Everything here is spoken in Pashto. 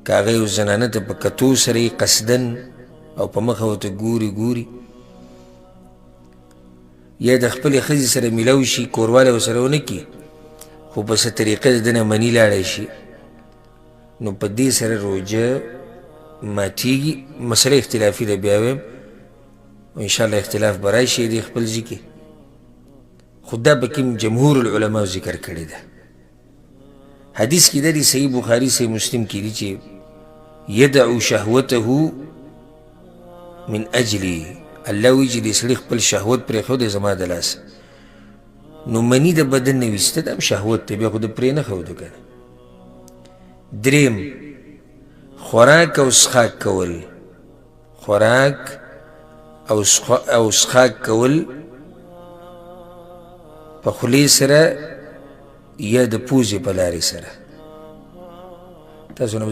که هغه یو زنانه ته په کتو سره یې قصدن او په مخه ورته ګوري ګوري، یا د خپلې ښځې سره میلاو شي، کوروالی ورسره ونه کړي، خو په څه طریقه د ده نه مني لاړی شي، نو په دې سره روژه ماتیږي. مسله اختلافي ده، بیا وایم انشاءالله اختلاف به راشي دې خپل ځي کې، خو دا پکې جمهور العلماء ذکر کړې ده. حدیث کې ده، صحیح بخاري صحیح مسلم کې دي چې یدعو شهوته من اجلی، الله وایي چې دې سړي خپل شهوت پرېښودی زما د لاسه، نو مني د بدن نه ویسته، دا هم شهوت دی، بیا خو د پرې نه ښودو که نه. دریم، خوراک او څښاک کول، خوراک او څښاک کول په خولې سره یا د پوزې په لارې سره. تاسو نه